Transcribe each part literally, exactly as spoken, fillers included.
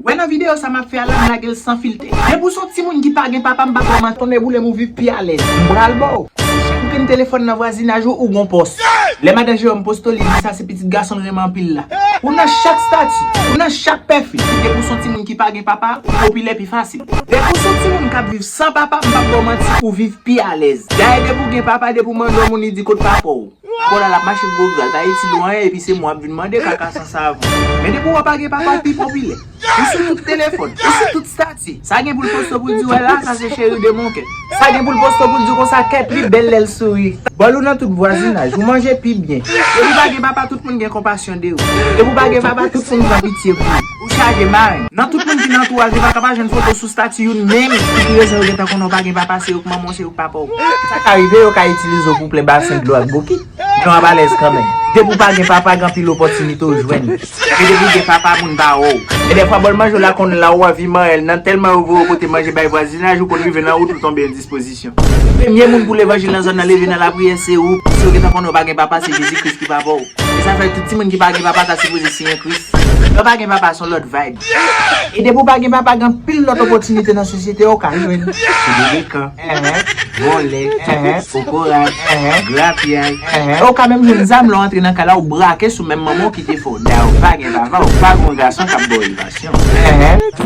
Wè nan videyo sa m ap fè a la, m lage l san filte. Depi w se yon timoun ki pa gen papa, m p ap ba w manti, tonè boule m, ou viv pi alèz. M pral ba w. Chak ou kenbe telefòn nan vwazinaj ou, ou gon pòs. Lè madan Jeròm poste w, li di sa se pitit gason l renmen anpil la. Ou nan chak stati, ou nan chak pèfil. Depi w se yon timoun ki pa gen papa, ou popilè pi fasil. Depi w se yon timoun k ap viv san papa, m p ap ba w manti, ou viv pi alèz. Dayè depi w gen papa, depi w mande yon moun, li di kot papa w. Papa w la, l ap mache gwo gra, l pa itil ou anyen, epi se mwen w ap vin mande kaka san savon. Men depi w pa gen papa, w pi popilè. Ou sou tout telefòn, ou sou tout stati. Sa gen pou l poste pou l di, wè la, sa se cheri de mon kè. Sa gen pou l poste pou l di konsa, kèt li bèl lè l souri. Bòl ou nan tout vwazinaj, ou manje pi byen. Depi w pa gen papa, tout moun gen konpasyon de ou. Depi w pa gen papa, tout moun pran pitye pou ou. Ou chaje marenn. Nan tout moun ki nan antouraj ou, pa ka pa jwenn foto sou stati youn menm. Pou ki rezon yo gentan konnen w pa gen papa, se yo k manman w, se yo k papa w. Sa ka rive, yo ka itilize w pou plen basen dlo ak bokit. Men w ap alèz kanmenm. Depi w pa gen papa, gen anpil opòtinite w jwenn. Men depi w gen papa, moun pa wè w. E dèfwa, bòl manje w la konn la ou anvi manyen l nan, tèlman yo voye w pote manje bay vwazinaj, ou konn rive nan wout ou tonbe an dispozisyon. Premye moun pou levanjil nan zòn nan leve nan lapriyè se ou. Si w gentan konnen w pa gen papa, se Jezi Kris ki papa w. E sa fè tout timoun ki pa gen papa ta sipoze siyen Kris. Lè w pa gen papa, se yon lòt vibe. E depi w pa gen papa, gen anpil lòt opòtinite nan sosyete a w ka jwenn. Se delekan, vòlè, kokorat, grapyay. E w ka menm jwenn zam lè w antre nan kay la, w brake sou menm manman w ki te fè w. Dayè w pa gen papa, w pa gen yon gason k ap ba w edikasyon.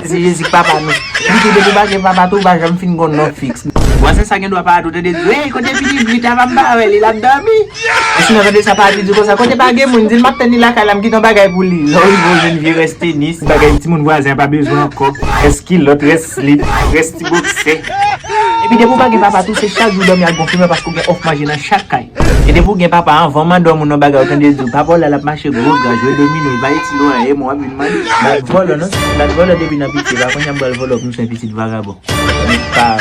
Se Jezi k papa nou. Epi tou depi w pa gen papa tou, w pa janm fin gen yon non fiks. Vwazen sa gen dwa pa tou tande di, hey, kote pitit Vita, pa m pa wè li, l ap dòmi. Ou sinon tande sa pa di di konsa, kote pa gen moun, di l m ap tann li lakay la, m kite yon bagay pou li. Lè w rive w jwenn vye rès tenis, bagay timoun vwazen an pa bezwen ankò. Rès kilòt, rès slip, rès ti boksè. Epi depi w pa gen papa tou, se chak jou w dòmi ak gon fimè paske w gen òf manje nan chak kay. E depi w gen papa, anvan w mande yon moun yon bagay, ou tande di w, papa w la, l ap mache gwo gra, jwe domino, li pa itil ou anyen, e mwen w ap vin mande. Bat vòlò non, bat vòlò depi nan piti, pa konnya m pral vòlò pou m se yon pitit vagabon. Li pa.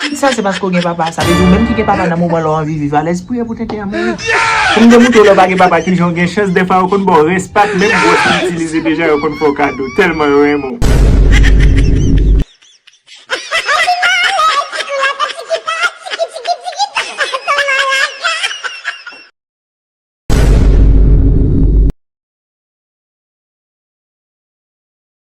Tout sa se paske w gen papa. Sa vle di ou menm ki gen papa nan moman la w anvi viv alèz, priye pou tenten an mouri. Pou m te montre w lè w pa gen papa kijan w gen chans, dèfwa yo konn ba w rès, pa t menm gwòs ou itilize deja, yo konn fè w kado, tèlman yo renmen w.